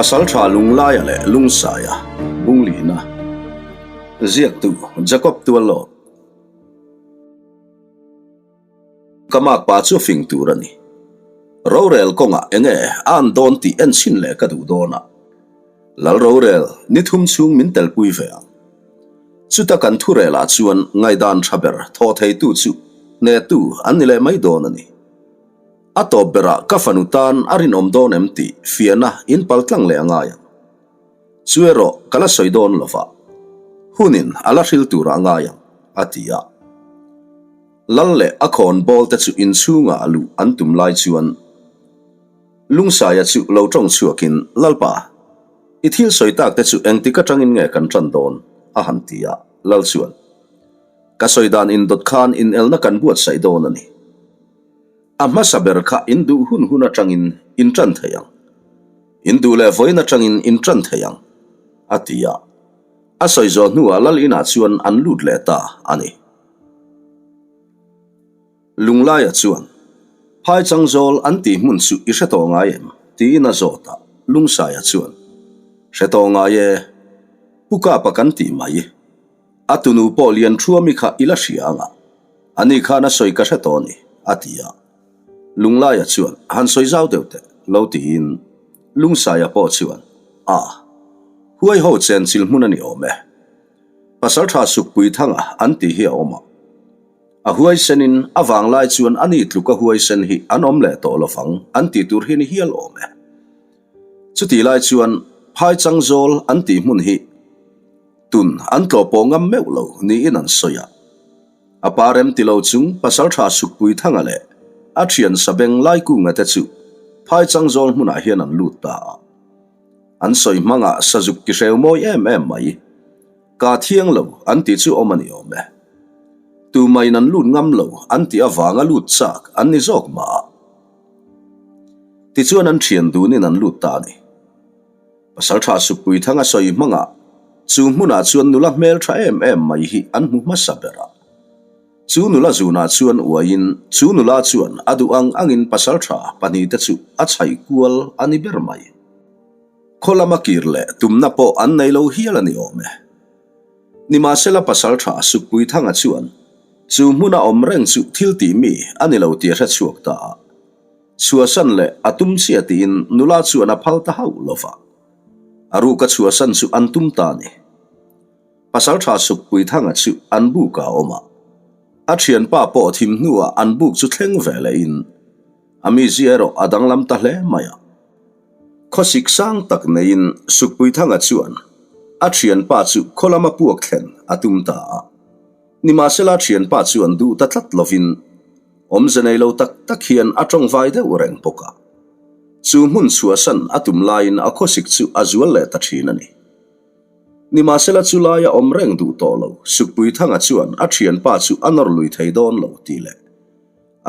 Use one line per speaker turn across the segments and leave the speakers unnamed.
Pasaltha Lunglaia leh Lungsaia Bunglina Ziaktu Jacob Tuallawt Ka makpa chu fing tur a ni. Rorel kawngah enge a an dawn tih en chhin leh ka duh dawn a. Lal rorel ni thum chhung min telpui ve ang. Chuta kan thurelah chuan ngaihdan tha ber thaw theitu chu hnehtu an ni leh mai dawn a ni. A tawp berah ka fanu tan a rinawm dawn em tih fiahna in pal tlang leh a ngai ang. Chu erawh ka la sawi dawn lo va, hunin a la hril turah a ngai ang, a ti a. Lal leh a khawn bawl te chu inchhungah a luh an tum lai chuan Lungsaia chu lo tawng chhuakin, Lalpa, i thil sawi tak te chu engtik atangin nge kan tan dawn? a han ti a. Lal chuan, Ka sawi dan indawt khan inelna kan buatsaih dawn a ni. A hmasa ber kha in duh hun hun atangin in tan thei ang. In duh leh vawiin atangin in tan thei ang, a ti a. A sawi zawh hnuah Lal inah chuan an lut leh ta a ni. Lunglaia chuan, Phai changzawl an tih hmun chu i hre tawh ngai em? tiin a zawt a, Lungsaia chuan, Hre tawh ngai e, Pu Kapa kan tih mai. A tunu pawh lian thuami kha i la hria ang a, ani khan a sawi ka hre tawh a ni, a ti a. Lunglaia chuan, Han sawi zau deuh teh, lo tiin Lungsaia pawh chuan, A, huaiho chenchil hmun a ni awm e. Pasaltha Sukpui Thanga an tih hi a awm a. A huaisenin a vanglai chuan a ni tluka huaisen hi an awm leh tawh lovang an tih tur hi ni hial awm e. Chutih lai chuan phai changzawl an tih hmun hi tun an tlawh pawh ngam meuh lo niin an sawi a. A pa rem ti lo chung Pasaltha Sukpui Thanga leh a thian Sabeng Laikunga te chu phai changzawl hmunah hian an lut ta a. An sawi hmangah sazuk ti hreu mawi em em mai. Ka thiang lo an tih chu awm a ni awm e. Tumain an lut ngam lo an tih avanga lut chak an ni zawk mah a. Tichuan an thian dunin an lut ta a ni. Pasaltha Sukpui Thanga sawi hmangah chu hmunah chuan nula hmel tha em em mai hi an hmu hmasa ber a. Chu nula zunah chuan uaiin chu nula chuan a duh ang angin pasaltha pahnihte chu a chhaih kual a ni ber mai. Khaw lama kir leh tumna pawh an nei lo hial a ni awm e. Nimahsela pasal tha Sukpui Thanga chuan chu hmuna awm reng chu thil tih mi a ni lo tih a hre chhuak ta a. Chhuahsan leh a tum chiah tiin nula chuan a phal ta hauh lo va. A ruka chhuahsan chu an tum ta a ni. Pasal tha Sukpui Thanga chu an buk ah a awm a. A thianpa pawh thim hnuah an buk chu thleng ve lehin a mizia erawh a danglam ta hle mai a. Khawsik sang tak neiin Sukpuithanga chuan a thianpa chu khaw lama puak thlen a tum ta a. Nimahsela thianpa chuan duh ta tlat lovin awmze nei lo tak tak hian a tawngvai deuh reng bawk a. Chu hmun chhuahsan a tum laiin a khawsik chu a zual leh ta thin a ni. Nimahsela chu laia awm reng duh tawh lo Sukpuithanga chuan a thianpa chu a nawr lui thei dawn lo tih leh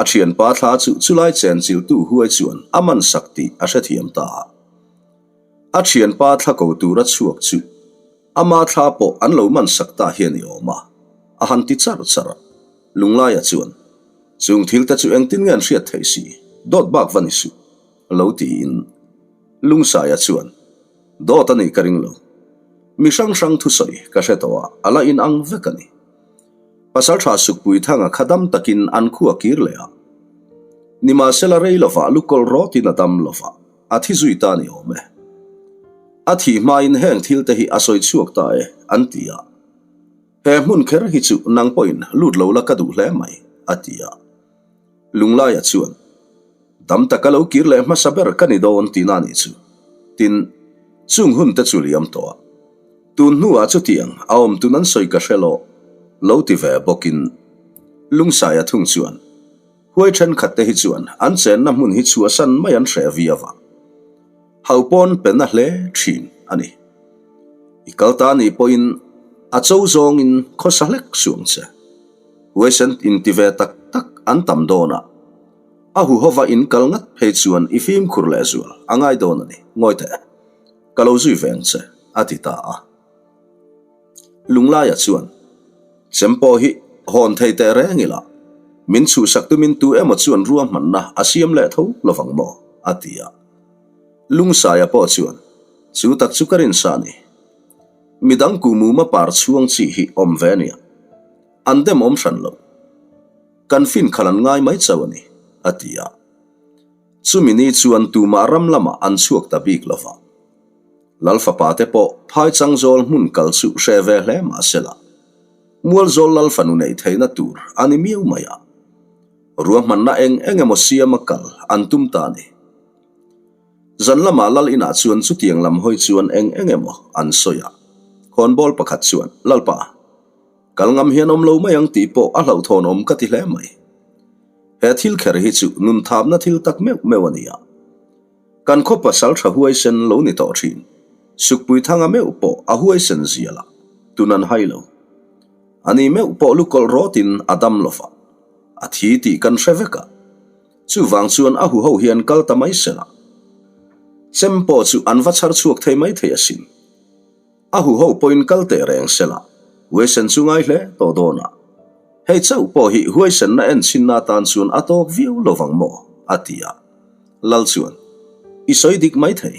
A thianpa thla chu chulai chenchiltu huai chuan a man sak tih a hrethiam ta a. A thianpa thla ko tura chhuak chu ama thla pawh an lo man sak ta hian i awm a, a han ti char char a. Lunglaia chuan, Chung thil te chu engtin nge an hriat theih si, dawt bak va ni suh, lo tiin. Lungsaia chuan, Dawt a nih ka ring lo. Mi hrang hrang thusawi ka hre tawh a, a la inang vek a ni. Pasalṭha Sukpui Thanga kha dam takin an khu a kir leh a. Nimahsela rei lovah lukawlh rawtin a dam lova, a thi zui ta ni awm e. A thih hmain heng thil te hi a sawi chhuak ta e, an ti a. He hmun kher hi chu nang pawhin lut lo la ka duh hle mai, a ti a. Lunglaia chuan, Dam taka lo kir leh hmasa ber ka ni dawn tihna nih chu. Tin, chung hun te chu liam tawh a. Tun hnuah chutiang a awm tun an sawi ka hre lo, lo ti ve bawkin Lungsaia thung chuan, Huai thenkhat te hi chuan an chenna hmun hi chhuahsan mai an hreh viau a, hau pawn pe na hle thin a ni. I kal ta nih pawhin a cho zawngin khawsa hlek suang che. Huaisen inti ve tak tak an tam dawn a, a huhova in kal ngat phei chuan i fimkhur lehzual a ngai dawn a ni, ngawi teh. Ka lo zui ve ang che, a ti ta a. Lunglaia chuan, Chem pawh hi hawn thei teh reng ila, min chhuhsak tumin tu emaw chuan ruahmanna a siam leh tho lovang maw? a ti a. Lungsaia pawh chuan, Chu tak chu ka rinsa a ni. Midang kuhmuma par chhuang chi hi awm ve a nia. An dem awm hran lo. Kan fin khalh an ngai mai chauh a ni, a ti a. Chumi ni chuan tumah ram lamah an chhuak ta bik lo va. Lal fapa te pawh phai changzawl hmun kal chu hre ve hle mah se la, Mualzawl lal fanu neih theihna tur a ni miau mai a. Ruahmanna eng eng emaw siama kal an tum ta a ni. Zan lamah lal inah chuan chutiang lam hawi chuan eng eng emaw an sawi a. Khawnbawl pakhat chuan, Lalpa, kal ngam hian awm lo mai ang tih pawh a hlauhthawn awm ka ti hle mai. He thil kher hi chu nun thapna thil tak meuh meuh a ni a. Kan khaw pasal tha huaisen lo ni tawh thin. Sukpui thanga meuh pawh a huaisen zial a, tun an hai lo. Ani meuh pawh lukawlh rawtin a dam lo va, a thi tih kan hre vek a. Chuvang chuan a huho hian kal ta mai sela. Chem pawh chu an va chhar chhuak thei mai thei asin. A huho pawhin kal teh reng sela, huaisen chu ngai hle tawh dawn a. Hei chauh pawh hi huaisenna enchinna atan chuan a tawk viau lovang maw? a ti a. Lal chuan, I sawi dik mai thei.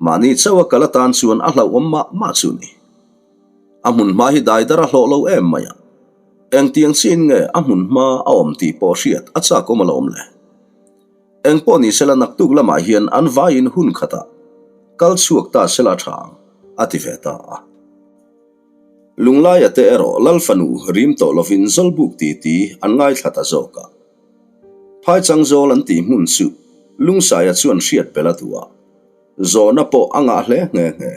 Mahni chauh a kal atan chuan a hlauhawm mah mah chu ni. A hmun hma hi daidar a hlawh lo em mai a. Engtiang chiin nge a hmun hma a awm tih pawh hriat a chakawm alawm le. Eng pawh ni sela naktuk lamah hian an vaiin hun khatah kal chhuak ta sela tha ang, a ti ve ta a. Lunglaia te erawh Lal fanu rim tawh lovin Zawlbuk titi an ngaithla ta zawk a. Phaichang zawl an tih hmun chu Lungsaia chuan hriat belh a duh a, zawhna pawh a ngah hle nghe nghe.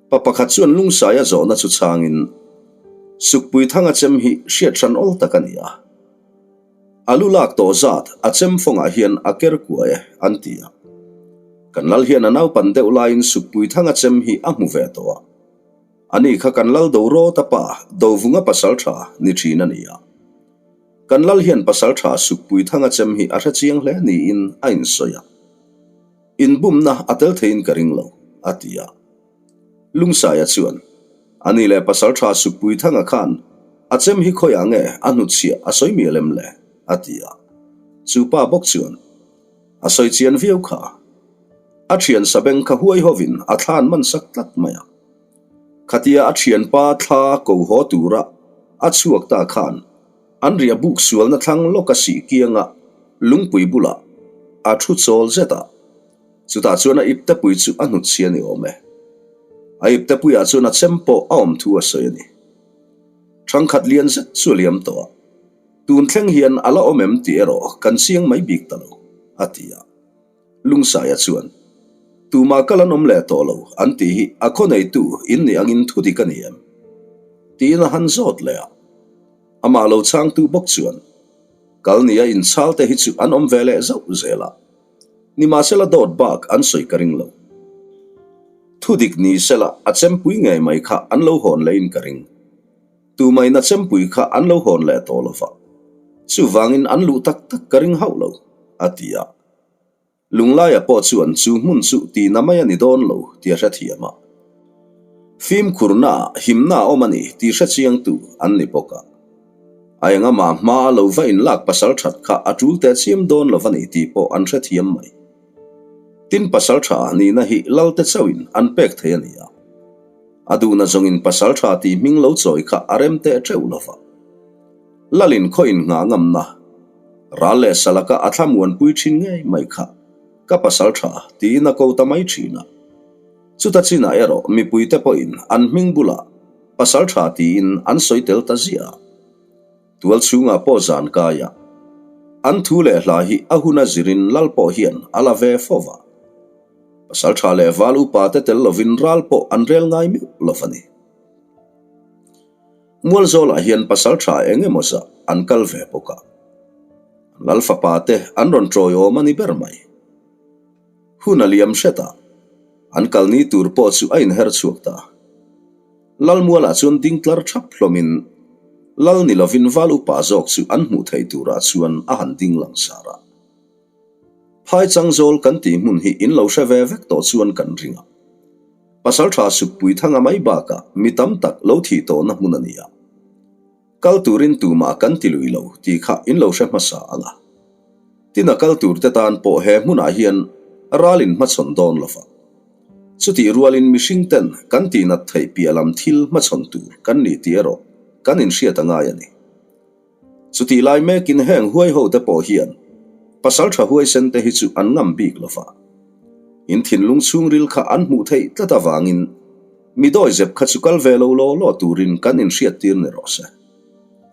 Pa pakhat chuan Lungsaia zawhna chu chhangin, Sukpui thanga chem hi hriat hran awl tak a ni a. A lu lak tawh zat a chem fawngah hian a ker kuai e, an ti a. Kan lal hian a naupan deuh laiin Sukpui thanga chem hi a hmu ve tawh a. Ani kha kan lal do rawt a pa Dovunga pasal tha ni thin a ni a. Kan lal hian pasal tha Sukpui thanga chem hi a hre chiang hle niin a insawi a. Inbumna a tel theiin ka ring lo, a ti a. Lungsaia chuan, Ani leh Pasalṭha Sukpuithanga khan a chem hi khawiah nge a hnutchhiah a sawi mial em le? a ti a. Chu pa bawk chuan, A sawi chian viau kha. A ṭhian sabeng kha huai hovin a thla an man sak tlat mai a. Khatia a ṭhianpa thla ko haw tura a chhuak ta khan an riah buk sualna thlang lawk a sih kianga lungpui bulah a thu chawl zet a. Chutah chuan a iptepui chu a hnutchhi a ni awm e. A iptepuiah chuan a chem pawh a awm thu a sawi a ni. Thangkhat lian zet chu a liam tawh a, tun thleng hian a la awm em tih erawh kan chiang mai bik ta lo, a ti a. Lungsaia chuan, Tumah kal an awm leh tawh lo an tih hi a khaw neitu in nih angin thu dik a ni em? tiin a han zawt leh a. Amah lo chhangtu bawk chuan, Kal nia inchhal te hi chu an awm ve leh zauh zel a. Nimahsela dawt bak an sawi ka ring lo. Thudik ni sela a chempui ngei mai kha an lo hawn lehin ka ring. Tumain a chempui kha an lo hawn leh tawh lo va. Chuvangin an luh tak tak ka ring hauh lo, a ti a. Lunglaia pawh chuan chu hmun chu tihna mai a ni dawn lo tih a hrethiam a. Fimkhurna ah himna a awm a ni tih hrechiangtu an ni bawk a. A engama hma a lo va inlak pasal that kha a tul teh chiam dawn lo va ni tih pawh an hrethiam mai. Tin pasal tha nihna hi Lalte chauhin an pek thei a ni a. A duhna zawngin pasal tha tih hming lo chawi kha a rem teh teuh lo va. Lalin khaw inngah ngamna ral leh salaka a thlamuanpui thin ngei mai kha ka pasal tha tiin a ko ta mai thin a. Chuta chinah erawh mipuite pawhin an hming bulah pasal tha tiin an sawi tel ta ziah a. Tual chhungah pawh zan kaia an thu leh hla hi a hun a zirin lal pawh hian a la ve fo va. Pasal tha leh val upa te tel lovin ral pawh an rel ngai meuh lo va ni. Mualzawlah hian pasal tha eng emaw zah an kal ve bawk a. An lal fapa te an rawn tawiawm a ni ber mai. Hun a liam hret a, an kalni tur pawh chu a inher chhuak ta. Lalmualah chuan ding tlar thap hlawmin Lal ni lovin val upa zawk chu an hmuh theih turah chuan a han ding langsar a. Phai changzawl kan tih hmun hi in lo hre ve vek tawh chuan kan ring a. Pasaltha Sukpui Thanga mai bakah mi tam tak lo thih tawhna hmun a ni a. Kal turin tumah kan ti lui lo tih kha in lo hre hmasa ang a. Tin a kal turte tan pawh he hmunah hian ral in hmachhawn dawn lo va. Chutih rualin mihring ten kan tihnat theih piah lam thil hmachhawn tur kan ni tih erawh kan inhriat a ngai a ni. Chutih lai mekin heng huai ho te pawh hian pasal tha huaisen te hi chu an ngam bik lo va. In thinlung chhungril kha an hmuh theih tlat avangin mi dawizep kha chu kal ve lo law law turin kan inhriattir ni rawh se.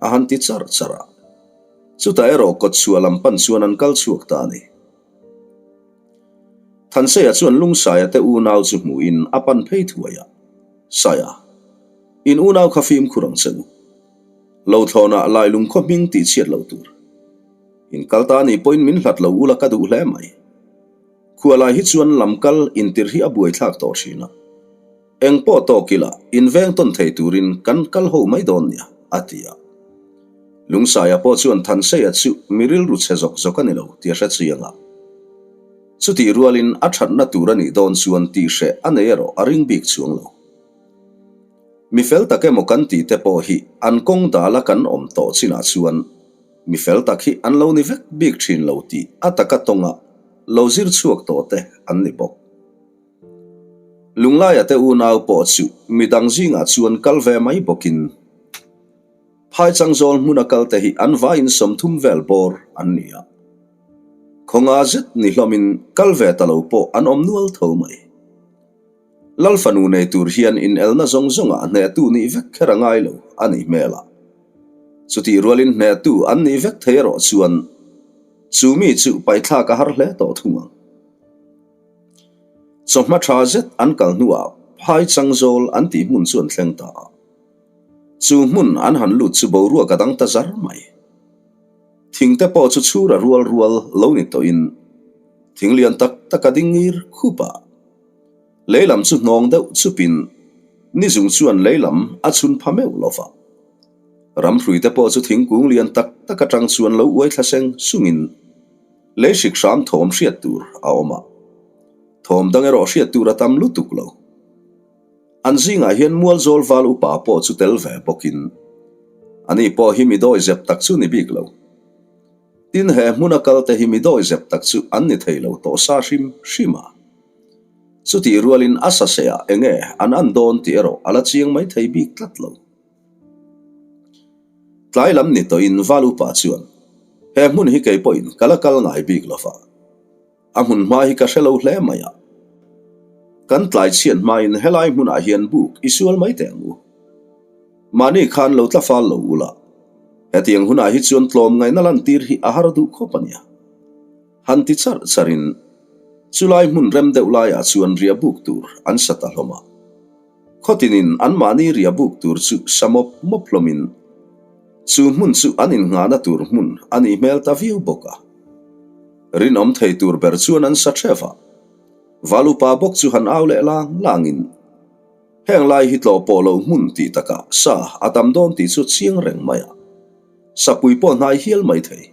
A han ti charh charh a. Chutah erawh kawtchhuah lam pan chuan an kal chhuak ta a ni. Thanseia chuan Lungsaia te unau chu hmuhin a pan phei thuai a, Saia, in unau kha fimkhur ang che u. Lo thlawnah Lailung khaw hming tih chhiat lo tur. In kal ta anih pawhin min hlat lo ula ka duh hle mai. Khualai hi chuan lam kal intir hi a buaithlak tawh thin a. Eng pawh tawk ila in veng tawn thei turin kan kal ho mai dawn nia, a ti a. Lungsaia pawh chuan Thanseia chu mi rilru chhe zawk zawk a ni lo tih a hre chiang a. Chutih rualin a thatna tur a nih dawn chuan tihhreh a nei erawh a ring bik chuang lo. Mi fel tak emaw kan tih te pawh hi an kawng dala kan awm tawh chinah chuan mi fel tak hi an lo ni vek bik thin lo tih a taka tawnga lo zir chhuak tawh te an ni bawk. Lunglaia te unau pawh chu midang zingah chuan kal ve mai bawkin Phaichangzawl hmuna kal te hi an vaiin 30 vel bawr an ni a. Khawnga zet ni hlawmin kal ve ta lo pawh an awm nual tho mai. Lal fanu nei tur hian inelna zawng zawngah hnehtu nih vek kher a ngai lo a nih hmel a. Chutih rualin hnehtu an nih vek thei erawh chuan chu mi chu paithlak a har hle tawh thung ang. Chawhma tha zet an kal hnuah phai changzawl an tih hmun chu an thleng ta a. Chu hmun an han lut chu boruak a dang ta zar mai. Thingte pawh chu chhura rual rual lo ni tawhin thing lian tak tak a ding ngir khup a. Lei lam chu hnawng deuh chupin ni zung chuan lei lam a chhun pha meuh lo va. Ramhruite pawh chu thingkung lian tak tak atang chuan lo uai thla seng sungin lei hrik hram thawm hriat tur a awm a. Thawm dang erawh hriat tur a tam lutuk lo. An zingah hian Mualzawl val upa pawh chu tel ve bawkin ani pawh hi mi dawi zep tak chu ni bik lo. Tin he hmuna kalte hi mi dawi zep tak chu an ni thei lo tawh sa hrim hrim a. Chutih rualin a sasehah enge an an dawn tih erawh a la chiang mai thei bik tlat lo. Tlai lam ni tawhin val upa chuan he hmun hi kei pawhin ka la kal ngai bik lo va. A hmun hma hi ka hre lo hle mai a. Kan tlai chhiat hmain helai hmunah hian buk i sual mai teh ang u. Mahni khan lo tla fal lo ula, hetiang hunah hi chuan tlawm ngaihna lantir hi a har duh khawp a nia. Han ti charh charhin chulai hmun rem deuh laiah chuan riah buk tur an sa ta hlawm a. Khawtinin anmahni riah buk tur chu sa mawp mawp hlawmin chu hmun chu an innghahna tur hmun a nih hmel ta viau bawk a. Rinawm thei tur ber chuan an sa theuh a. Valupa bawk chu han au leh lang langin, Heng lai hi tlawh pawh loh hmun tih takah sa a tam dawn tih chu chiang reng mai a. Sapui pawh hnai hial mai thei.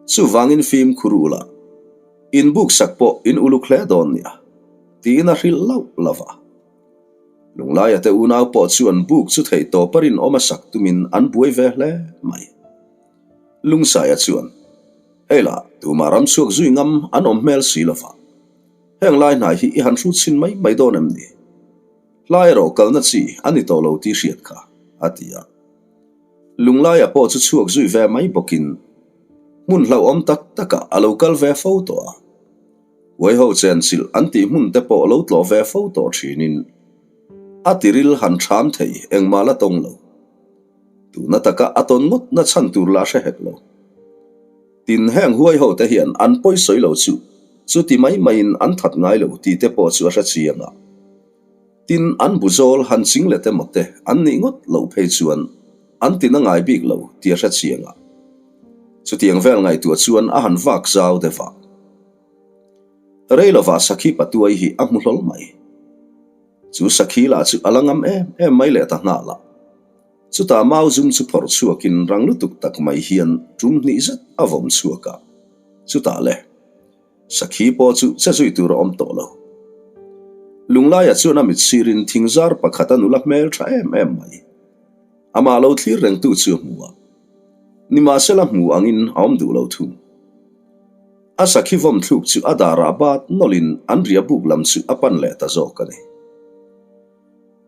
Chuvangin fimkhur u la, in buk sak pawh in uluk hle dawn nia, tiin a hrilh lauh lauh a. Lunglaia te unau pawh chuan buk chu theih tawpa rinawm a sak tumin an buai ve hle mai. Lungsaia chuan, Hei lah, tumah ram chhuak zui ngam an awm hmel si lo va. Heng lai hnai hi i han hrut chhin mai mai dawn em ni? Hla erawh kalna chi a ni tawh lo tih hriat kha, a ti a. Lunglaia pawh chu chhuak zui ve mai bawkin hmun hlauhawm tak takah a lo kal ve fo tawh a. Huaiho chenchilh an tih hmun te pawh lo tlawh ve fo tawh thinin a tiril han ṭham thei engmah la tawng lo. Tuna taka a tawn ngawt na chhan tur la hre hek lo. Tin heng huai ho te hian an pawi sawi lo chu chuti mai maiin an that ngai lo tih te pawh chu a hre chiang a. Tin an bu zawl han ching let emaw te an nih ngawt loh phei chuan an tin a ngai bik lo tih a hre chiang a. Chutiang vel ngaihtuah chuan a han vak zau deuh a. Rei lovah sakhi patuai hi a hmu hlawl mai. Chu sakhi lah chu a la ngam em em mai leh ta nghal a. Chutah mau zum chu phawrh chhuakin rang lutuk tak mai hian tum hnih zet a vawm chhuak a. Chutah le, sakhi pawh chu che zui tur a awm tawh lo. Lunglaia chuan a mit sirin thingzar pakhat a nula hmel tha em em mai. Amah lo thlir rengtu chu a hmu a. Nimahsela hmu angin a awm duh lo thung. A sakhi vawm thluk chu a darah bat nawlhin an ria buk lam chu a pan leh ta zawk a ni.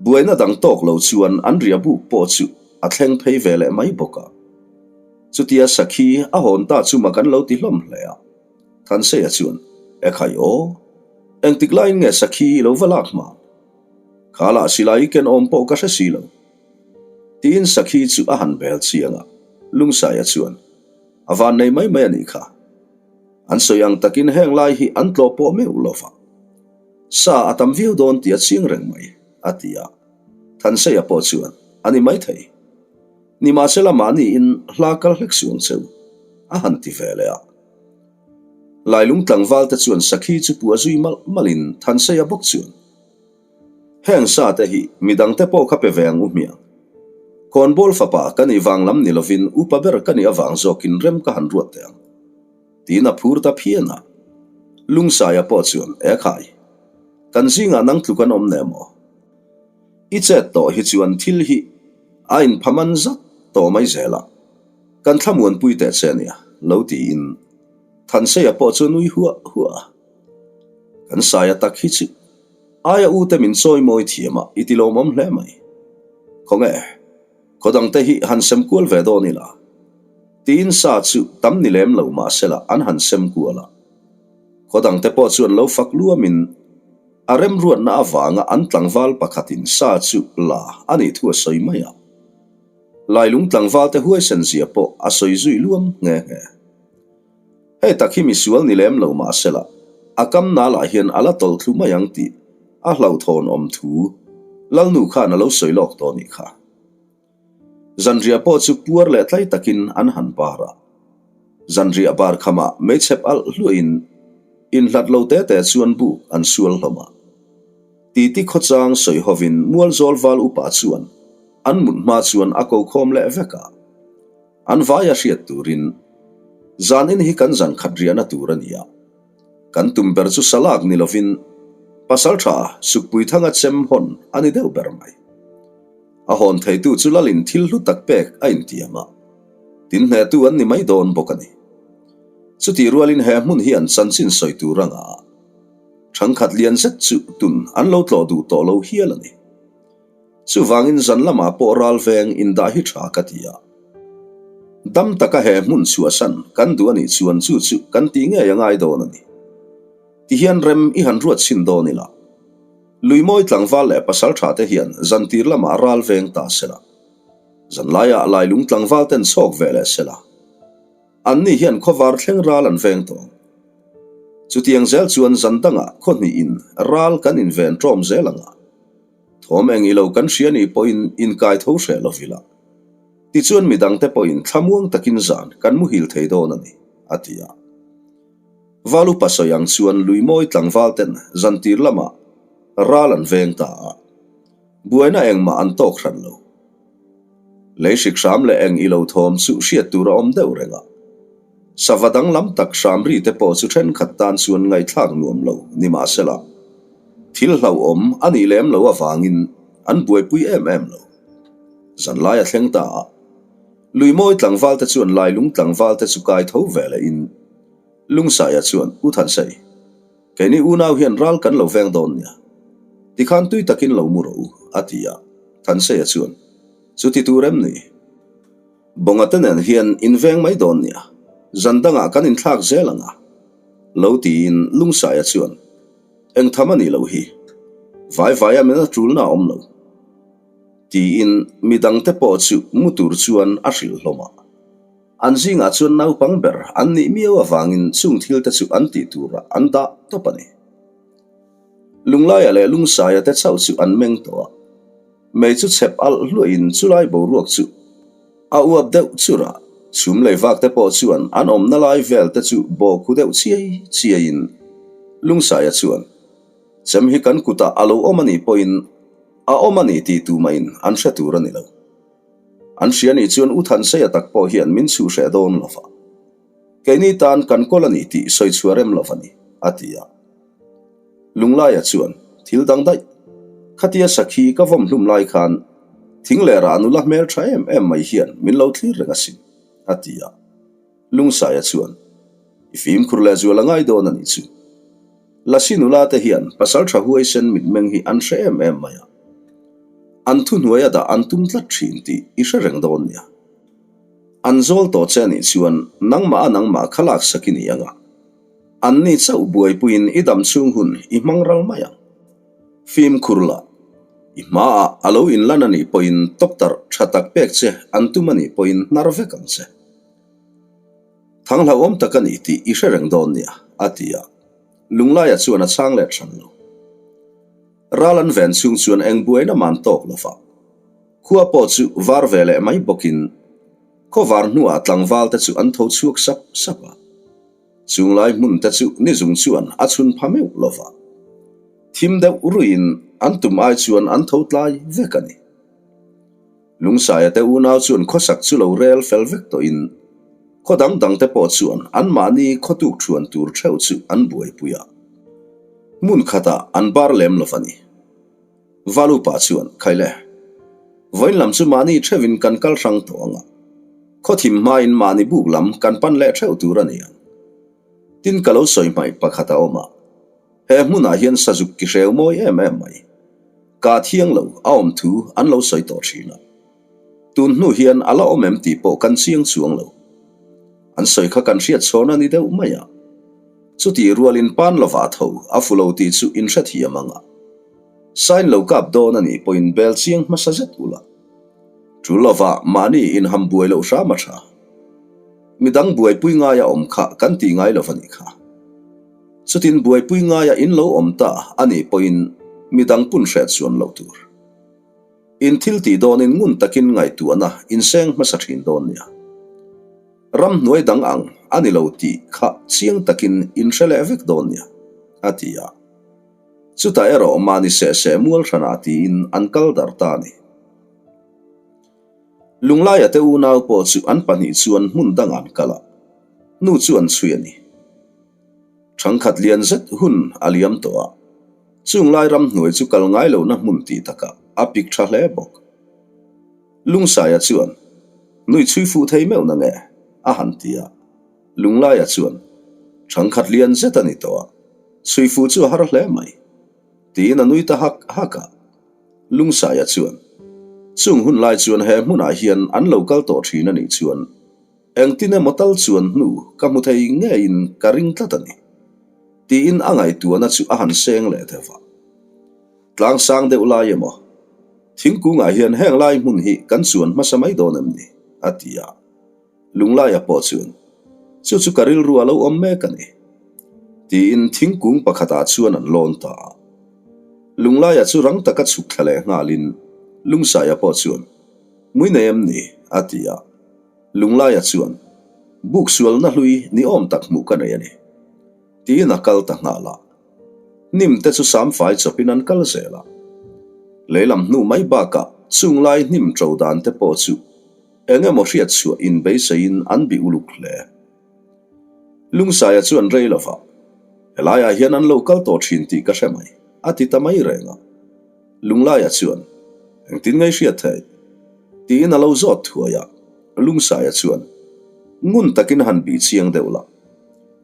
Buaina dang tawk lo chuan an ria buk pawh chu a thleng phei ve leh mai bawk a. Chutia sakhi a hawn ta chu mak an lo ti hlawm hle a. Thanseia chuan, Ekhai aw, engtik laiin nge sakhi i lo va lak hma? Kha lah silai i ken awm pawh ka hre si lo. Tiin sakhi chu a han bel chiang a, Lungsaia chuan, A van nei mai mai a nih kha. An sawi ang takin heng lai hi an tlawh pawh meuh lo va. Sa a tam viau dawn tih a ching reng mai, a ti a. Thanseia pawh chuan, A ni maithei. Nimahsela mahniin hla kal hlek suang cheu, a han ti ve leh a. Lailung tlangval te chuan sakhi chu pua zui malh malhin Thanseia bawk chuan, Heng sa te hi midang te pawh kha pe ve ang u hmiang. Khawnbawl fapa ka nih vang lam ni lovin upa ber ka nih avang zawkin rem ka han ruat teh ang. Tiin a phur ta phian a. Lungsaia pawh chuan, E khai, kan zingah nang tluk an awm neh maw? I chet tawh hi chuan thil hi a inphaman zat tawh mai zel a, kan thlamuanpui teh che ania, lo tiin Thanseia pawh chu a nui huah huah a. Kan saia tak hi chu aia u te min chawi mawi thiam a, i ti lawmawm hle mai. Khawnge, khaw dang te hi han sem kual ve dawn ila. Tiin sa chu tam ni lem lo mahsela an han sem kual a. Khaw dang te pawh chuan lo fak luamin a remruatna avanga an tlangval pakhatin sa chu la a nih thu a sawi mai a. Lailung tlangval te huaisen zia pawh a sawi zui luam nghe nghe. Hei tak hi misual ni lem lo mahsela, a kam nalah hian a la tawlh thlu mai ang tih a hlauhthawn awm thu Lalnu khan a lo sawi lawk tawh nih kha. Zanriah pawh chu puar leh tlai takin an han bar a. Zanriah bar khamah meichhep alh hluahin inhlat lo te te chuan buk an sual hlawm a. Titi khawchang sawi hovin Mualzawl val upa chuan an mut hma chuan a ko khawm leh vek a. An vai a hriat turin zanin hi kan zan khat riahna tur a ni a, kan tum ber chu salak ni lovin pasaltha Sukpuithanga chem hawn a ni deuh ber mai. A hawn theitu chu lalin thil hlu tak pek a intiam a, tin hnehtu an ni mai dawn bawk a ni. Chutih rualin he hmun hi an chanchin sawi tur anga a thangkhat lian zet chu tun an lo tlawh duh tawh lo hial a ni. Chuvangin zan lamah pawh ral veng indah hi tha ka ti a. Dam taka he hmun chhuahsan kan duh a nih chuan chu chu kan tih ngei a ngai dawn a ni. Tihian rem i han ruat chhin dawn ila. Luimawi tlangval leh pasal tha te hian zan tir lamah ral veng ta sela. Zan laiah lailung tlangval ten chhawk ve leh sela. Anni hian khawvar thleng ral an veng tawh ang. Chutiang zel chuan zan dangah khaw hnihin ral kan inven ṭawm zel ang a. Thawm eng ilo kan hria nih pawhin inkai tho hreh lo vila. Tichuan midangte pawhin thlamuang takin zan kan muhil thei dawn a ni, a ti a. Valupa sawi ang chuan Luimawi tlangval ten zantir lamah ral an veng ta a. Buaina engmah an tawk hran lo. Lei hrik hram leh eng ilo thawm chu hriat tur a awm deuh reng a. Sava danglam tak hram ri te pawh chu thenkhat tan chuan ngaihthlak nuam lo ni mahsela, thil hlauhawm a nih lem lo avangin an buaipui em em lo. Zanlai a thleng ta a, Luimawi tlangval te chuan Lailung tlangval te chu kai tho ve lehin Lungsaia chuan U Thansei, Keini unau hian ral kan lo veng dawn nia. Tikhan tui takin lo mu rawh u, a ti a. Thanseia chuan, Chuti tur em ni? Bawnga te nen hian in veng mai dawn nia. Zan dangah kan inthlak zel ang a. Lo tiin Lungsaia chuan, Eng tham a nih loh hi. Vai vaia min a tulna a awm lo. Tiin midangte pawh chu mu tur chuan a hrilh hlawm a. An zingah chuan naupang ber an nih miau avangin chung thil te chu an tih turah an dah tawp a ni. Lunglaia leh Lungsaia te chauh chu an meng tawh a, mei chu chhep alh hluahin chulai boruak chu a uap deuh chur a, chhum lei vak te pawh chuan an awmna lai vel te chu baw khu deuh chiai chiaiin Lungsaia chuan chem hi kan kutah a lo awm a nih pawhin a awm a ni tih tumahin an hre tur a ni lo. An hria nih chuan U Thanseia tak pawh hian min chhuh hreh dawn lo va. Keini tan kan kawl a ni tih sawi chhuah rem lo va ni, a ti a. Lunglaia chuan, Thil dang daih. Khatia sakhi ka vawm hlum lai khan thing leh rah nula hmel tha em em mai hian min lo thlir reng asin, a ti a. Lungsaia chuan. I fimkhur leh zual a ngai dawn a nih chu. Lasi nula te hian pasaltha huaisen mitmeng hi an hre em em mai a. An thuhnuai a dah an tum tlat thin tih i hre reng dawn nia. An zawl tawh che a nih chuan nangmah a nangmah kha laksak i ni ang a. Anni chauh buaipuiin i dam chhung hun i hmang ral mai ang. Fimkhur la, i hmaah a lo inlan a nih pawhin doctor tha tak pek che an tum a nih pawhin hnar vek ang che. Thang hlauhawm tak a ni tih i hre reng dawn nia, a ti a. Lunglaia chuan a chhang let hran lo. Ral an ven chhung chuan eng buaina man tawk lo va. Khua pawh chu var ve leh mai bawkin khaw var hnuah tlangval te chu an tho chhuak sap sap a. Chunglai hmun te chu nizung chuan a chhun pha meuh lo va. Thim deuh ruiin an tum ai chuan an tho tlai vek a ni. Lungsaia te unau chuan khawsak chu lo rel fel vek tawhin khaw dang dang te pawh chuan anmahni khawtuk thuan tur theuh chu an buaipui a. Hmun khatah an bar lem lo va ni. Valupa chuan, Khaile, vawiin lam chu mahni theuhin kan kal hrang tawh ang a, khaw thim hmain mahni buk lam kan pan leh theuh tur a ni ang. Tin ka lo sawi hmaih pakhat a awm a, he hmunah hian sazuk ki hreu mawi em em mai. Ka thiang lo a awm thu an lo sawi tawh thin a. Tun hnu hian a la awm em tih pawh kan chiang chuang lo. An sawi kha kan hriat chhawn a ni deuh mai a. Chutih rualin pan lovah tho a fu lo tih chu in hrethiam ang a. Sign lo kap dawn a nih pawhin bel chiang hmasa zet ula. Tul lovah mahni inham buai loh hram a tha. Midang buaipui ngaia awm kha kan tih ngai lo a nih kha. Chutin buaipui ngaia in lo awm ta a nih pawhin midang pun hriat chuan loh tur. In thil tih dawnin ngun takin ngaihtuahna in seng hmasa thin dawn nia. Ramhnuai dang ang a ni lo tih kha chiang takin in hre leh vek dawn nia, a ti a. Chutah erawh mahni seh seh mual hranah tiin an kal dar ta a ni. Lunglaia te unau pawh chu an pahnih chuan hmun dangah an kal a, nu chu an chhui a ni. Thangkhat lian zet hun a liam tawh a, chung lai ramhnuai chu kal ngai lohna hmun tih takah a pik tha hle bawk. Lungsaia chuan, Nui chhui fuh thei meuh na nge? a han ti a. Lunglaia chuan, Thangkhat lian zet a ni tawh a, chhui fuh chu a har hle mai, tiin a nui ta hak hak a. Lungsaia chuan, Chung hun lai chuan he hmunah hian an lo kal tawh thin a nih chuan, Engtin emaw tal chuan hnu ka hmu thei ngeiin ka ring tlat a ni, tiin a ngaihtuahna chu a han seng leh deuh a. Tlang sang deuh lai emaw, thingkungah hian heng lai hmun hi kan chuan hmasa mai dawn em ni? a ti a. Lunglaia pawh chuan, Chu chu ka rilru a lo awm mek a ni, tiin thingkung pakhatah chuan an lawn ta a. Lunglaia chu rang taka chhuk thla leh nghalin Lungsaia pawh chuan, Mui nei em ni? a ti a. Lunglaia chuan, Buk sualna hlui ni awm tak hmuh ka nei a ni, tiin a kal ta nghal a. Hnim te chu samfai chawpin an kal zel a. Leilam hnu mai bakah chunglai hnim ṭo dan te pawh chu eng emaw hriat chhuah inbeiseiin an bih uluk hle. Lungsaia chuan rei lova, Helaiah hian an lo kal tawh ṭhin tih ka hre mai, a ti ta mai reng a. Lunglaia chuan, Engtin nge i hriat theih? Tiin a lo zawt thuai a. Lungsaia chuan, Ngun takin han bih chiang deuh la.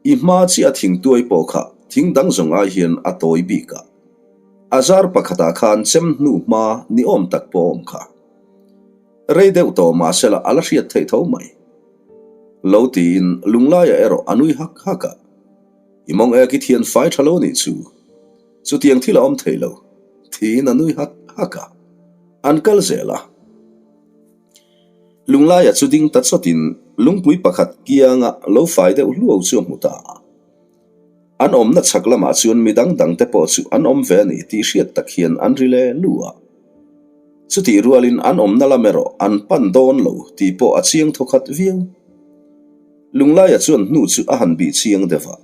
I hma chiah thingtuai pawh kha thing dang zawng ai hian a tawi bik a. A zar pakhatah khan chem hnu hma ni awm tak pawh a awm kha. Rei deuh tawh mahsela a la hriat theih tho mai. Lo tiin Lunglaia erawh a nui hak hak a. I mawng ek i thian fai tha lo nih chu. Chutiang thil a awm thei lo, tiin a nui hak hak a. An kal zel a. Lunglaia chu ding ta chawtin lungpui pakhat kianga lo fai deuh hluau chu a hmu ta a. An awmna chhak lamah chuan mi dang dang te pawh chu an awm ve a ni tih hriat tak hian an ri le lu a. Chutih rualin an awmna lam erawh an pan dawn lo tih pawh a chiang thawkhat viau. Lunglaia chuan hnu chu a han bih chiang deuh a.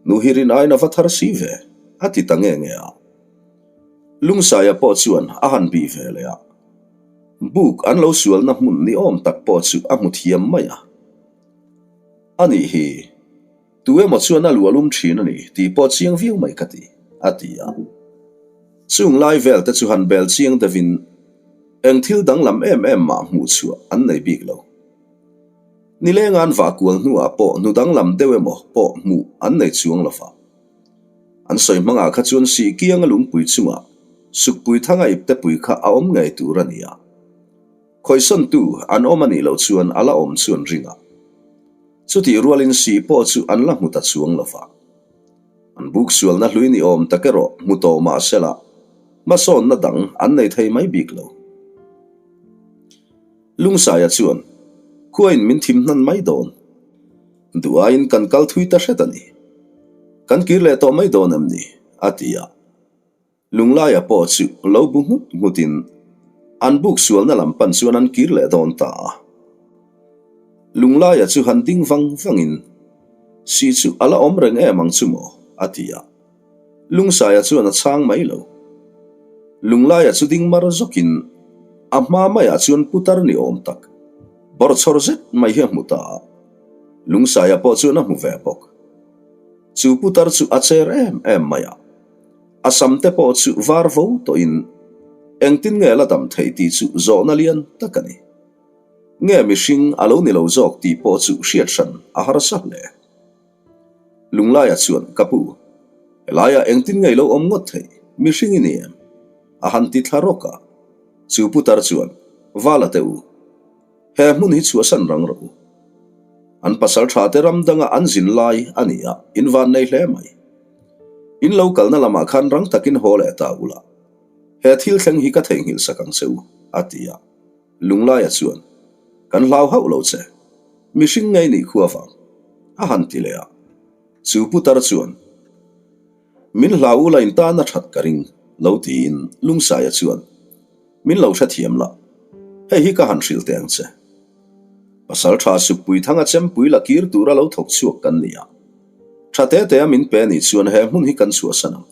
Nu hi rin aiin a va thar si ve, a ti ta nge nge a. Lungsaia pawh chuan a han bih ve leh a. Buk an lo sualna hmun ni awm tak pawh chu a hmu thiam mai a. A nih hi, tu emaw chuan a luahlum thin a ni tih pawh chiang viau mai ka ti, a ti a. Chung lai vel te chu han bel chiang deuhin eng thil danglam em em mah hmuh chhuah an nei bik lo. Nileng an vah kual hnuah pawh hnu danglam deuh emaw pawh hmuh an nei chuang lo va. An sawi hmangah kha chuan sih kianga lungpui chungah sukpui thanga iptepui kha a awm ngei tur a ni a. Khawisawntu an awm a nih loh chuan a la awm chu an ring a. Chutih rualin sih pawh chu an la hmu ta chuang lo va. An buk sualna hlui ni awm tak erawh hmu tawh mah sela hmasawnna dang an nei thei mai bik lo. Lungsaia chuan, Khuain min thim hnan mai dawn. Duh aiin kan kal thui ta hret a ni. Kan kir leh tawh mai dawn em ni? a ti a. Lunglaia pawh chu lo bu nghut nghutin an buk sualna lam pan chuan an kir leh dawn ta a. Lunglaia chu han ding vang vangin, Si chu a la awm reng em ang chu maw? a ti a. Lungsaia chuan a chhang mai lo. Lunglaia chu ding mar zawkin a hma maiah chuan putar ni awm tak, bawrchhawr zet mai hi a hmu ta a. Lungsaia pawh chuan a hmu ve bawk. Chu putar chu a cher em em mai a. A sam te pawh chu var vo tawhin engtin nge la dam theih tih chu zawhna lian tak a ni. Nge mihring a lo ni lo zawk tih pawh chu hriat hran a harsa hle. Lunglaia chuan, Ka pu, helaiah engtin nge i lo awm ngawt theih, mihring i ni em? A han ti thla rawk a. Chu putar chuan, Vala teh u. He hmun hi chhuahsan rang rawh u. An pasal tha te ram danga an zin lai a ni a, in van nei hle mai. In lo kalna lamah khan rang takin haw leh ta ula, he thil thleng hi ka theihnghilh sak ang che u, a ti a. Lunglaia chuan, Kan hlau hauh lo che, mihring ngei nih khu avang, a han ti leh a. Chu putar chuan, Min hlau ula in tan a that ka ring, lo tiin Lungsaia chuan, Min lo hrethiam la, hei hi ka han hrilh teh ang che. Pasal tha Sukpui Thanga chempui la kir tura lo thawk chhuak kan ni a. Tha te te a min pe nih chuan he hmun hi kan chhuahsan ang.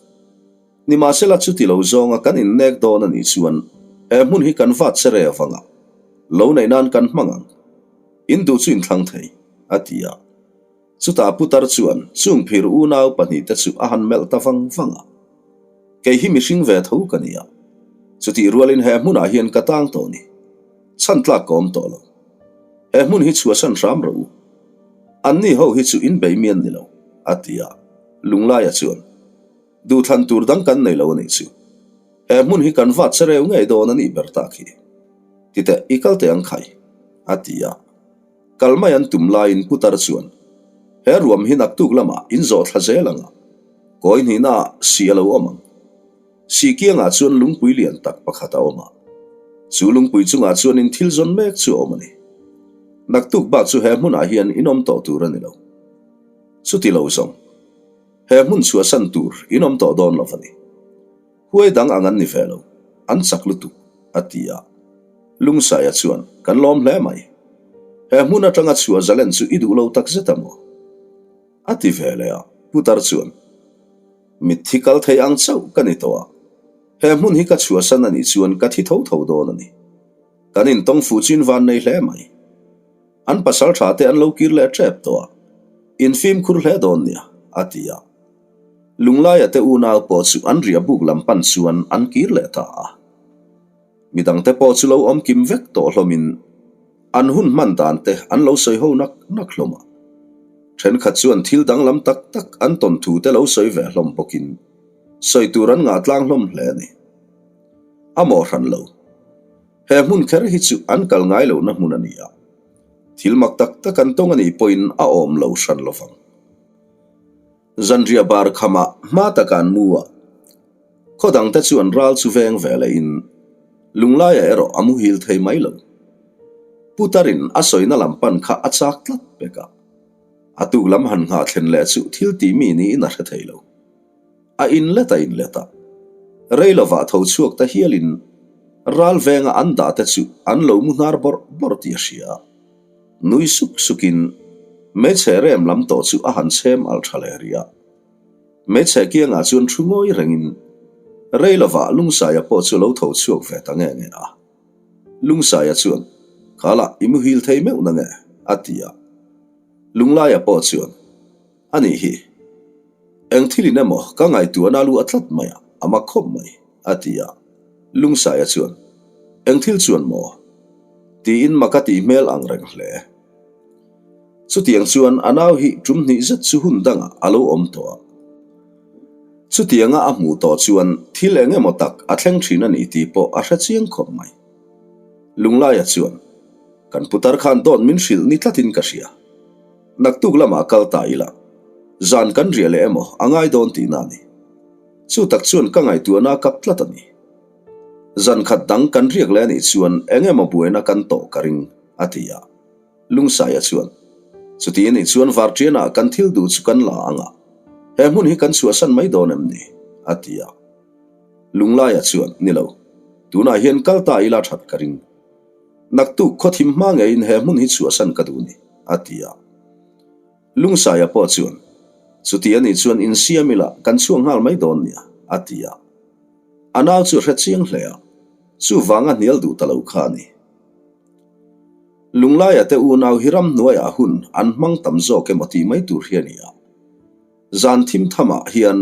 Nimahsela chuti lo zawnga kan innek dawn a nih chuan he hmun hi kan vat che reu vang a, lo neih nan kan hmang ang. In duh chu inthlang thei, a ti a. Chutah putar chuan chung phir unau pahnihte chu a han melh ta vang vang a. Kei hi mihring ve tho ka ni a, chutih rualin he hmunah hian ka tang tawh ni. Chhan tlak ka awm tawh lo. He hmun hi chhuahsan hram rawh u. Anni ho hi chu in bei mian ni lo, a ti a. Lunglaia chuan, Duhthlan tur dang kan nei lo a nih chu. He hmun hi kan vat che reu ngei dawn a nih ber tak hi. Titeh, i kal teh ang khai, a ti a. Kal mai an tum laiin putar chuan, He ruam hi naktuk lamah in zawh thla zel ang a, kawi hnihnaah si a lo awm ang. Si kiangah chuan lungpui lian tak pakhat a awm a, chu lungpui chungah chuan in thil zawn mek chu a awm a ni. Naktuk bak chu he hmunah hian in awm tawh tur a ni lo. Chuti lo zawng, he hmun chhuahsan tur in awm tawh dawn lo va ni. Huai dang ang an ni ve lo, an chak lutuk, a ti a. Lungsaia chuan, Kan lawm hle mai. He hmun atanga chhuah zalen chu i duh lo tak zet a maw? A ti ve leh a, Putar chuan, Mitthi kal thei ang chauh ka ni tawh a, he hmun hi ka chhuahsan a nih chuan ka thi tho tho dawn a ni. Kan intawng fuh chu in van nei hle mai. An pasal tha te an lo kir leh tep tawh a, in fimkhur hle dawn nia, a ti a. Lunglaia te unau pawh chu an riah buk lam pan chuan an kir leh ta a. Midangte pawh chu lo awm kim vek tawh hlawmin an hun hman dan te an lo sawi ho nak nak hlawm a. Thenkhat chuan thil danglam tak tak an tawn thu te lo sawi ve hlawm bawkin sawi tur an ngah tlang hlawm hle a ni. A mawh hran lo. He hmun kher hi chu an kal ngai lohna hmun a ni a. Thil mak tak tak an tawng a nih pawhin a awm lo hran lovang. Zanriah bar khamah hma taka an mu a, khaw dangte chu an ral chu veng ve lehin Lunglaia erawh a muhil thei mai lo. Putarin a sawina lam pan kha a chak tlat pek a, a tuk lam han nghah thlen leh chu thil tih mi niin a hre thei lo. A inlet a inlet a, rei lovah tho chhuak ta hialin ral venga an dah te chu an lo mu hnar bawrh bawrh tih a hria a. Nui suk sukin hmeichhe rem lam tawh chu a han chhem al tha leh rih a. Hmeichhe kiangah chuan thu ngawi rengin rei lovah Lungsaia pawh chu a lo tho chhuak ve ta nge nge a. Lungsaia chuan, Khalah i muhil thei meuh na nge? a ti a. Lunglaia pawh chuan, A nih hi. Eng thilin emaw ka ngaihtuahna lu a tlat mai a, a mak khawp mai, a ti a. Lungsaia chuan, Eng thil chuan maw? Tiin mak a tih hmel ang reng hle. Chutiang chuan a nau hi tum hnih zet chu hun dangah a lo awm tawh a. Chutianga a hmuh tawh chuan thil eng emaw tak a thleng thin a ni tih pawh a hre chiang khawp mai. Lunglaia chuan, Kan putar khan dawt min hrilh ni tlatin ka hria. Naktuk lamah kal ta ila, zan kan riah leh emaw a ngai dawn tihna a ni. Chu tak chuan ka ngaihtuahna a kap tlat a ni. Zan khat dang kan riak leh a nih chuan eng emaw buaina kan tawh ka ring, a ti a. Lungsaia chuan, Chuti a nih chuan Varṭianah kan thil duh chu kan la ang a, he hmun hi kan chhuahsan mai dawn em ni? a ti a. Lunglaia chuan, Ni lo, tunah hian kal ta ila that ka ring. Naktuk khaw thim hma ngeiin he hmun hi chhuahsan ka duh ni, a ti a. Lungsaia pawh chuan, Chuti a nih chuan insiam ila kan chhuak nghal mai dawn nia, a ti a. A nau chu a hre chiang hle a, chuvanga hnial duh ta lo kha a ni. Lunglaia te unau hi ramhnuaiah hun an hmang tam zawk emaw tih mai tur hi a ni a. Zan thim thamah hian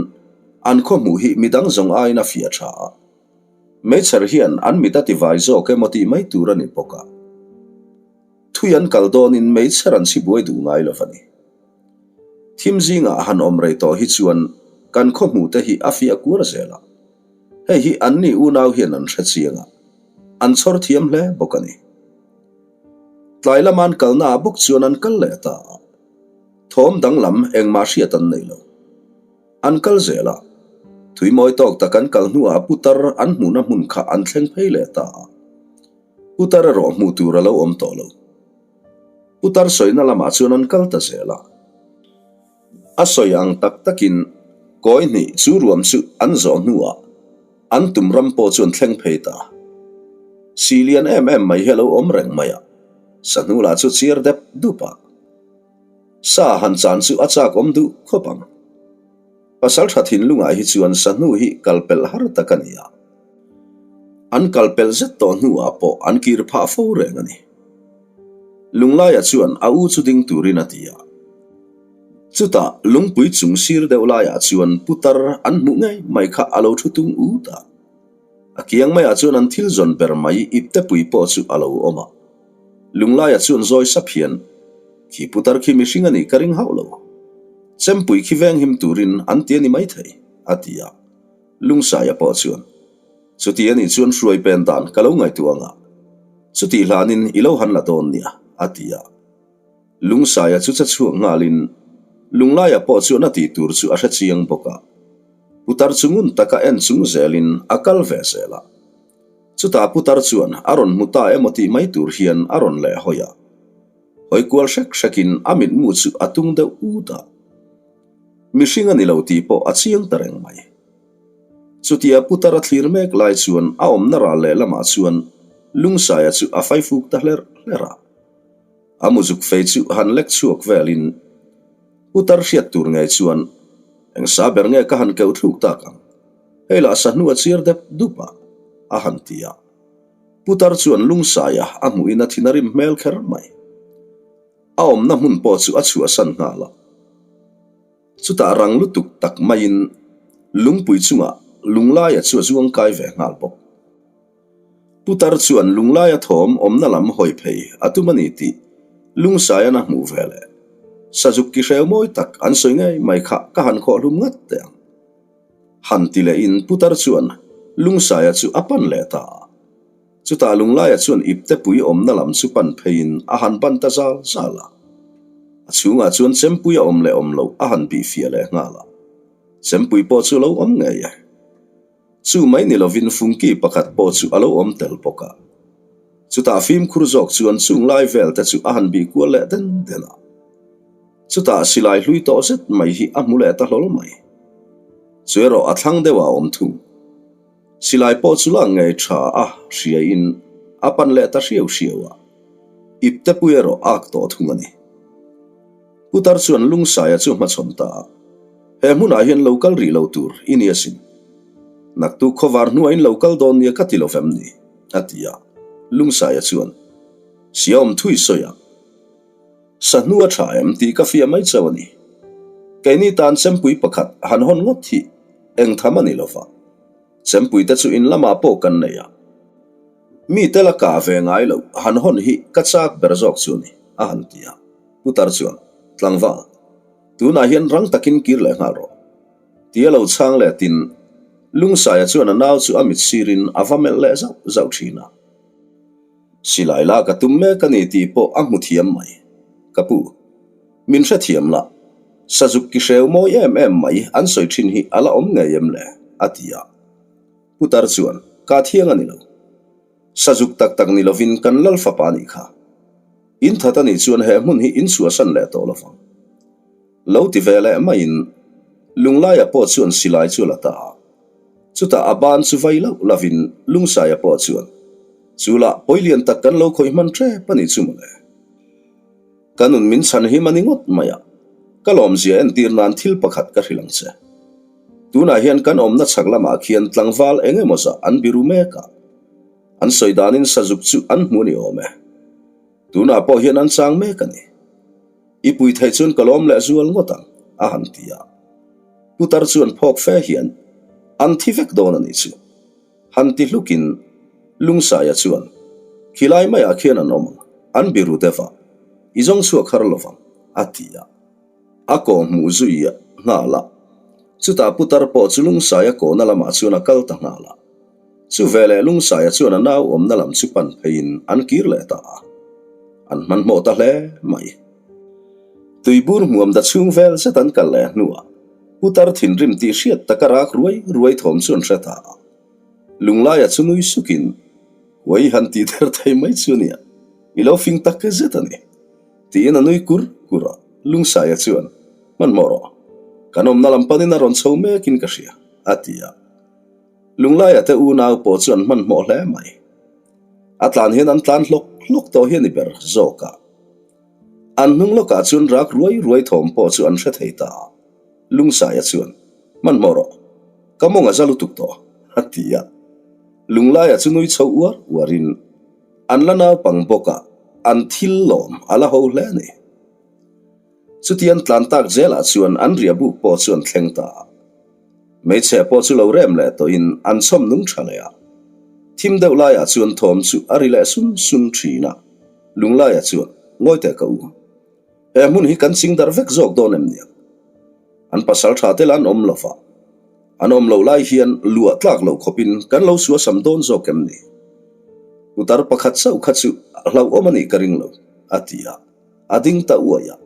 an khaw hmuh hi midang zawng aiin a fiah tha a. Meichher hian an mit a tivai zawk emaw tih mai tur a ni bawk a. Thui an kal dawnin meichher an chhi buai duh ngai lo va ni. Thim zingah han awm rei tawh hi chuan kan khaw hmuh te hi a fiah kuar zel a. Hei hi anni unau hian an hre chiang a. An chhawr thiam hle bawk a ni. Tlai lama an kalnaah bawk chuan an kal leh ta a, thawm danglam engmah hriat an nei lo. An kal zel a, thui mawi tawk tak an kal hnuah putar an hmuhna hmun kha an thleng phei leh ta a, putar erawh hmuh tur a lo awm tawh lo. Putar sawina lamah chuan an kal ta zel a. A sawi ang tak takin kawi hnih chu ruam chu an zawh hnuah an tum ram pawh chu an thleng phei ta. Si lian em em mai hi a lo awm reng mai a, sahnu lah chu chiar dep dup a. Sa han chan chu a chak awm duh khawp ang. Pasaltha thinlungah hi chuan sahnu hi kal pelh har tak a ni a. An kal pelh zet tawh hnuah pawh an kir phah fo reng a ni. Lunglaia chuan a u chu ding turin a ti a. Chutah lungpui chung sir deuh laiah chuan putar an hmuh ngei mai kha a lo thu tung ut a. A kiang maiah chuan an thil zawn ber mai iptepui pawh chu a lo awm a. Lunglaia chuan zawi sap hian, Khi putar khi mihring a nih ka ring hauh lo. Chempui khi venghim turin an ti a ni maithei, a ti a. Lungsaia pawh chuan, Chuti a nih chuan hruai pen dan ka lo ngaihtuah ang a, chutih hlanin i lo han la dawn nia, a ti a. Lungsaia chu che chhuak nghalin Lunglaia pawh chuan a tih tur chu a hre chiang bawk a. Putar chu ngun taka en chung zelin a kal ve zel a. Chutah putar chuan a rawn hmu ta emaw tih mai tur hian a rawn leh hawi a. Hawi kual hrek hrekin a mitmu chu a tung deuh ut a. Mihring a ni lo tih pawh a chiang ta reng mai. Chutia putar a thlir mek lai chuan a awmna ral leh lamah chuan Lungsaia chu a faifuk ta hlerh hlerh a. A muzuk fei chu han lek chhuak velin putar hriat tur ngei chuan eng sa ber nge ka han keuh thluk tak ang, hei lah sahnu a chiar dep dup a, a han ti a. Putar chuan Lungsaia a hmuhin a thin a rim hmel kher mai. A awmna hmun pawh chu a chhuahsan nghal a. Chutah rang lutuk tak maiin lungpui chungah Lunglaia chu a zuang kai ve nghal bawk. Putar chuan Lunglaia thawm awmna lam hawi phei a tum a ni tih Lungsaian a hmuh ve leh. Sazuk ki hreu mawi tak an sawi ngei mai kha ka han khawh hlum ngat teh ang. Han ti lehin Putar chuan Lungsaia chu a pan leh ta a. Chutah Lunglaia chuan iptepui awmna lam chu pan pheiin a han ban ta zal zal a. A chhungah chuan chempui a awm leh awm loh a han bih fiah leh nghal a. Chempui pawh chu a lo awm ngei e. Chu mai ni lovin fungki pakhat pawh chu a lo awm tel bawk a. Chutah fimkhur zawk chuan chung lai vel te chu a han bih kual leh den den a. Chutah silai hlui tawh zet mai hi a hmu leh ta hlawl mai. Chu erawh a thlang deuhah a awm thung. Silai pawh chu lak ngei tha a hriaiin a pan leh ta hriau hriau a, iptepui erawh ak tawh thung a ni. Putar chuan Lungsaia chu hmachhawn ta a, He hmunah hian lo kal rih lo tur i ni asin. Naktuk khawvar hnuah in lo kal dawn nia ka ti lo vem ni? a ti a, Lungsaia chuan Siaawm thui sawi a, Sahnu a tha em tih ka fiah mai chauh a ni. Keini tan chempui pakhat han hawn ngawt hi eng tham a ni lo va. Chempui te chu in lamah pawh kan nei a. Mi te la kah ve ngai loh han hawn hi ka chak ber zawk chu a ni, a han ti a. Putar chuan, Tlangval, tunah hian rang takin kir leh nghal rawh. Tia lo chhang letin Lungsaia chuan a nau chu a mit sirin a va melh leh zauh zauh thin a. Silai lak a tum mek a ni tih pawh a hmu thiam mai. Ka pu, min hrethiam la, Sazuk ki hreu mawi em em mai an sawi thin hi a la awm ngei em le? a ti a. Putar chuan, Ka thiang a ni lo. Sazuk tak tak ni lovin kan lal fapa a nih kha. In that a nih chuan he hmun hi in chhuahsan leh tawh lovang. Lo ti ve leh maiin Lunglaia pawh chuan silai chu a la ta a. Chutah a ban chu vai loh lovin Lungsaia pawh chuan, Chu lah pawi lian tak kan lo khawih hman tep a nih chu mawle. Ka nun min chhan him a ni ngawt mai a, ka lawmzia entir nan thil pakhat ka hrilh ang che. Tunah hian kan awmna chhak lamah khian tlangval eng emaw zah an biru mek a, an sawi danin sazuk chu an hmu a ni awm e. Tunah pawh hian an chang mek a ni. I pui thei chuan ka lawm leh zual ngawt ang, a han ti a. Putar chuan phawk fe hian, An thi vek dawn a nih chu. Han ti hlukin Lungsaia chuan, Khilai maiah khian an awm ang, an biru deuh a, i zawng chhuak har lo vang, a ti a. A kaw hmuh zui nghal a. Chutah putar pawh chu Lungsaia kawhna lamah chuan a kal ta nghal a. Chu veleh Lungsaia chuan a nau awmna lam chu pan pheiin an kir leh ta a, an hmanhmawh ta hle mai. Tuibur hmuam da chhung vel zet an kal leh hnuah putar thinrim tih hriat taka rak ruai ruai thawm chu an hre ta a. Lunglaia chu nui sukin, Huai han tih der thei mai chu nia, i lo fing tak zet a ni, tiin a nui kur kur a. Lungsaia chuan, Hmanhmawh rawh, kan awmna lam panin a rawn chho mekin ka hria, a ti a. Lunglaia te unau pawh chu an hmanhmawh hle mai. A tlan hian an tlan hlawk hlawk tawh hi a ni ber zawk a. An hnung lawkah chuan rak ruai ruai thawm pawh chu an hre thei ta a. Lungsaia chuan, Hmanhmawh rawh, ka mawng a za lutuk tawh, a ti a. Lunglaia chu nui chho uar uarin an la naupang bawk a, an thil lawm a la ho hle a ni. Chutian tlan tak zelah chuan an riah buk pawh chu an thleng ta a. Hmeichhe pawh chu lo rem leh tawhin an chhawm nung tha leh a. Thim deuh laiah chuan thawm chu a ri leh sun sun thin a. Lunglaia chuan, Ngawi teh ka u. He hmun hi kan ching darh vek zawk dawn em niang? An pasal tha te lah an awm lo va. An awm loh lai hian luah tlak loh khawpin kan lo suasam dawn zawk em ni? Putar pakhat chauh kha chu hlauhawm a nih ka ring lo, a ti a. A ding ta uai a.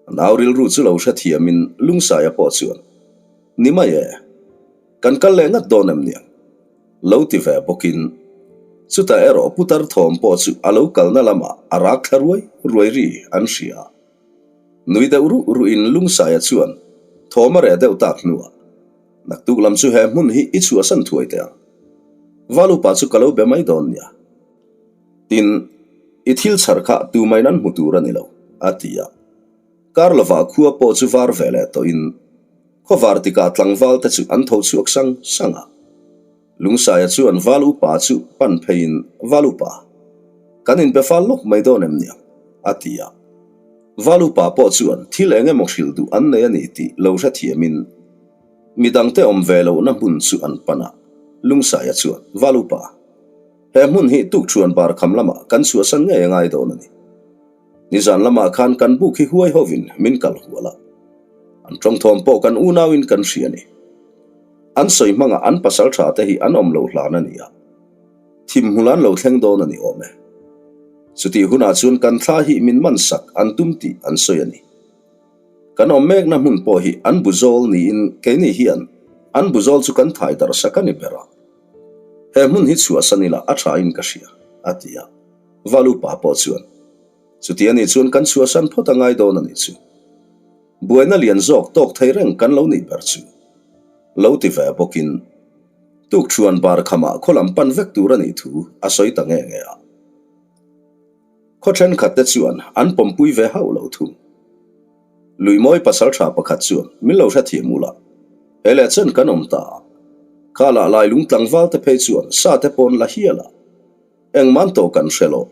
A nau rilru chu lo hrethiamin Lungsaia pawh chuan, Ni mai e, kan kal leh ngat dawn em niang? Lo ti ve bawkin, chutah erawh putar thawm pawh chu a lo kalna lamah a rak thla ruai ruai ri an hria. Nui deuh ruh ruhin Lungsaia chuan thawm a reh deuh tak hnuah, Naktuk lam chu he hmun hi i chhuahsan thuai teh ang. Valupa chu ka lo be mai dawn nia. Tin, i thil chhar kha tumain an hmu tur a ni lo, a ti a. Kar lovah khua pawh chu var ve leh tawhin khawvar tikah tlangval te chu an tho chhuak sang sang a. Lungsaia chuan Val upa chu pan pheiin, Val upa, kan inbe fal lawk mai dawn em niang? a ti a. Val upa pawh chuan thil eng emaw hrilh duh an nei a ni tih lo hrethiamin midangte awm ve lohna hmun chu an pan a. Lungsaia chuan, Val upa, He hmun hi tukṭhuan bar kham lamah kan chhuahsan ngei a ngai dawn a ni. Nizan lamah khan kan buk hi huai hovin min kal hual a. An tawngthawm pawh kan unauin kan hria a ni. An sawi hmangah an pasal tha te hi an awm lo hlan a ni a. Thim hmul an lo thleng dawn a ni awm e. Chutih hunah chuan kan thla hi min man sak an tum tih an sawi a ni. Kan awm mekna hmun pawh hi an bu zawl niin keini hian an bu zawl chu kan thai darh sak a ni ber a. He hmun hi chhuahsan ila a tha in ka hria, a ti a. Valupa pawh chuan, Chuti a nih chuan kan chhuahsan phawt a ngai dawn a nih chu. Buaina lian zawk tawk thei reng kan lo nih ber chu. Lo ti ve bawkin, Tukṭhuan bar khamah khaw lam pan vek tur a nih thu a sawi ta nge nge a. Khaw thenkhat te chuan an pawmpui ve hauh lo thung. Luimawi pasaltha pakhat chuan min lo hrethiam ula, he leh chen kan awm ta a, kha lah lai lung tlangval te phei chuan sa te pawn la hial a, engman tawh kan hre lo.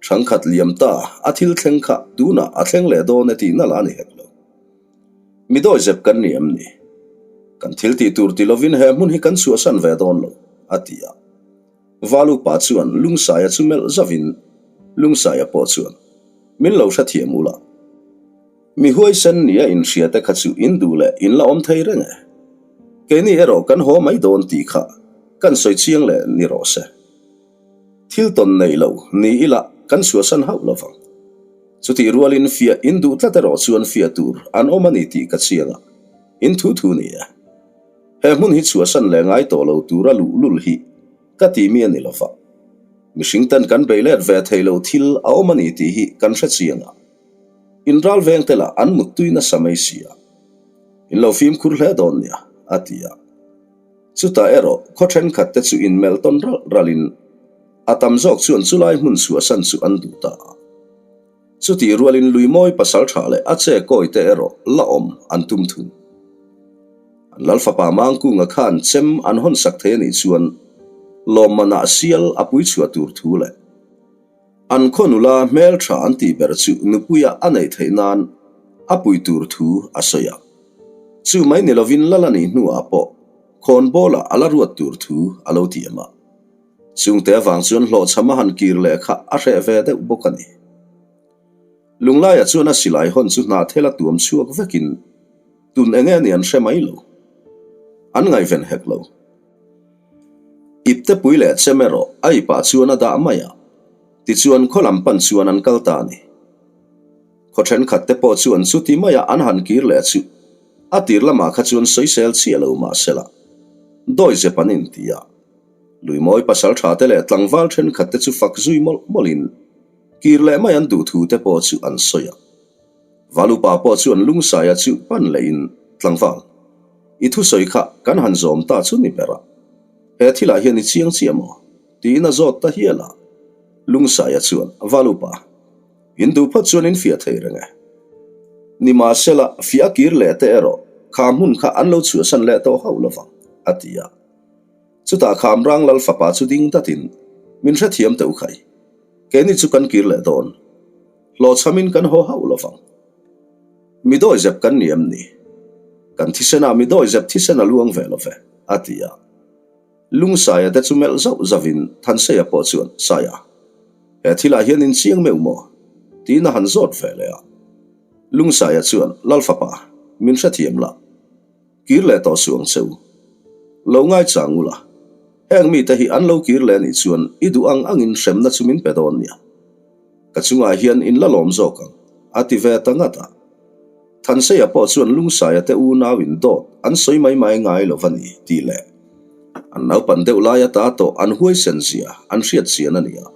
Thangkhat liam ta a thil thleng kha tunah a thleng leh dawn e tihna lah a ni hek lo. Mi dawi zep kan ni em ni? Kan thil tih tur ti lovin he hmun hi kan chhuahsan ve dawn lo, a ti a. Valupa chuan Lungsaia chu melh zavin Lungsaia pawh chuan. min lo hrethiam ula. Mi huaisen nia inhria te kha chu in duh leh in la awm thei reng e. Keini erawh kan haw mai dawn tih kha kan sawi chiang leh ni rawh se. Thil tawn nei lo ni ila kan chhuahsan hauh lo vang. Chutih rualin fiah in duh tlat erawh chuan fiah tur an awm a ni tih ka chiang a, in thu thu ni e. He hmun hi chhuahsan leh ngai tawh lo tura luhlul hi ka ti mi a ni lo va. Mihring ten kan bei let ve thei lo thil a awm a ni tih hi kan hre chiang a. In ral veng te lah an muttui nasa mai si a. In lo fimkhur hle dawn nia, a ti a. Chutah erawh khaw thenkhat te chu inmelh tawn ralh ralhin a tam zawk chuan chulai hmun chhuahsan chu an duh ta a. Chutih rualin Luimawi pasal tha leh a che kawi te erawh la awm an tum thung. An Lalfapa Mangkunga khan chem an hawnsak thei a nih chuan lawmmanah sial a pui chhuah tur thu leh An khaw nula hmeltha an tih ber chu nupuia a neih theih nan a pui tur thu a sawi a. Chu mai ni lovin lal a nih hnuah pawh khawnbawlah a la ruat tur thu a lo tiam a. Chungte avang chuan hlawhchham a han kir leh kha a hreh ve deuh bawk a ni. Lunglaia chuan a silai hawn chu hnahthel a tuam chhuak vekin tun enge ni an hre mai lo. An ngaihven hek lo. Iptepui leh chem erawh a ipah chuan a dah mai a, tichuan khaw lam pan chuan an kal ta a ni. Khaw thenkhat te pawh chuan chuti maia an han kir leh chu a tir lamah kha chuan sawisel chiah lo mah sela, dawizep an inti a. Luimawi pasal tha te leh tlangval thenkhat te chu fak zui mawlh mawlhin kir leh mai an duh thu te pawh chu an sawi a. Valupa pawh chuan Lungsaia chu pan lehin, Tlangval, i thusawi kha kan han zawm ta chu ni ber a, he thilah hian i chiang chiah maw? tiin a zawt ta hial a. Lungsaia chuan, Valupa, in duh phawt chuan in fiah thei reng e. Nimahsela, fiah a kir leh te erawh kha hmun kha an lo chhuahsan leh tawh hauh lovang, a ti a. Chutah Khamrang Lal fapa chu ding datin, Min hrethiam teuh khai. Keini chu kan kir leh dawn. Hlawhchhamin kan haw hauh lovang. Mi dawizep kan ni em ni? Kan thisenah mi dawizep thisen a luang ve lo ve, a ti a. Lungsaia te chu melh zauh zauhin Thanseia pawh chuan, Saia, he thilah hian in chiang meuh maw? tiin a han zawt ve leh a. Lungsaia chuan, Lalfapa, min hrethiam la. Kir leh tawh suh ang che u. Lo ngaichang ula, heng mite hi an lo kir leh anih chuan i duh ang angin hremna chu min pe dawn nia. Ka chungah hian in la lawm zawk ang, a ti ve ta ngat a. Thanseia pawh chuan Lungsaia te unauin dawt an sawi mai mai ngai lo va ni tih leh an naupan deuh laia ta tawh an huaisen zia an hriat chian a ni a.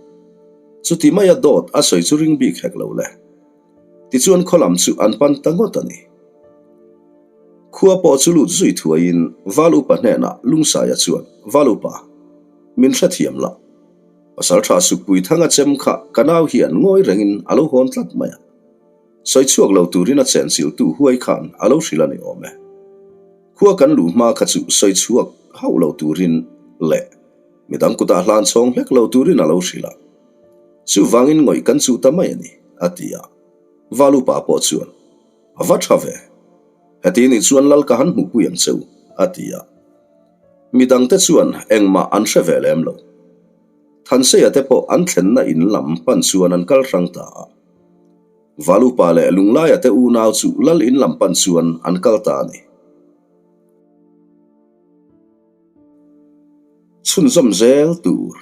Chuti maia dawt a sawi chu ring bik hek lo le. Tichuan khaw lam chu an pan ta ngawt a ni. Khua pawh chu lut zui thuaiin Val Upa hnenah Lungsaia chuan, Val Upa, min hrethiam la. Pasal tha Sukpui Thanga chem kha ka nau hian ngawi rengin a lo hawn tlat mai a. Sawi chhuak lo turin a chenchilhtu huai khan a lo hrilh a ni awm e. Khua kan luh hma kha chu sawi chhuak hauh lo turin leh midang kutah hlan chhawng hlek lo turin a lo hrilh a. Chuvangin ngawih kan chuh ta mai a ni, a ti a. Val upa pawh chuan, A va tha ve. Heti nih chuan lal ka han hmuhpui ang che u, a ti a. Midangte chuan engmah an hre ve lem lo. Thanseia te pawh an thlenna in lam pan chuan an kal hrang ta a. Val upa leh Lunglaia te unau chu lal in lam pan chuan an kal ta a ni. Chhunzawm zel tur.